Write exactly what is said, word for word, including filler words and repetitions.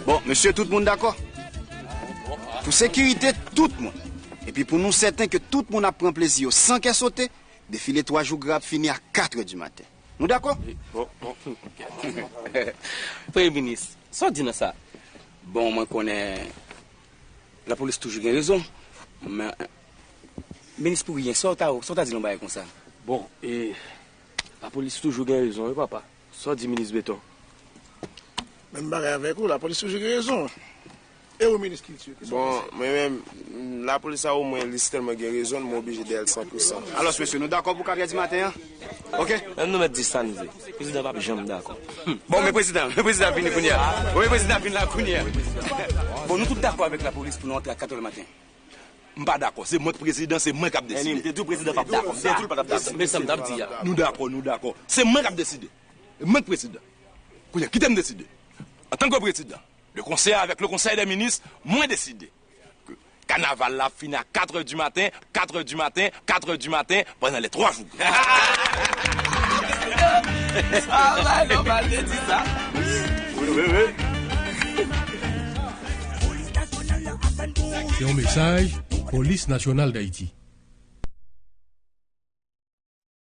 Bon, mesye, tout moun dakò? Pou sekirite tout moun, epi pou nou sèten ke tout moun ap pran plezi yo san kè sote, defile twa jou gra ap fini a katrè di maten. Nou dakò? Bon, bon. Premye minis, sa w di nan sa? Bon, mwen konnen lapolis toujou gen rezon, men minis Pouryen, sa w ta, sa w ta di nan bagay konsa? Bon, e, lapolis toujou gen rezon, wi, papa. Sa w di, minis Beton? Menm bagay avèk ou, lapolis toujou gen rezon. E ou, minis kilti, kisa w panse? Bon, mwen menm, lapolis la, omwen, li sètènman gen rezon l, mwen oblije dèyè l san pou san. Alòs, mesye, nou dakò pou katrè di maten an? Oke? Menm nou mèt di sa n vle. Prezidan p ap janm dakò. Bon, men prezidan, men prezidan vini kounye a. Bon, men prezidan vini la kounye a. Bon, nou tout dakò avèk lapolis pou nou antre a katrè di maten. M pa dakò. Se mwen k prezidan, se mwen k ap deside. Te di w prezidan p ap dakò. M te di w l pa t ap dakò. Men sa m t ap di a. Nou dakò, nou dakò. Se mwen k ap deside. E mwen k prezidan. Kounye a, kite m deside. Antanke prezidan, le konsèy avèk le konsèy dè minis, mwen deside ke kanaval la ap fini a katrè di maten, katrè di maten, katrè di maten, pandan lè twa jou. Ah, bay nòmal te di sa. Wi, wi, wi. Se yon mesaj Polis Nasyonal Dayiti.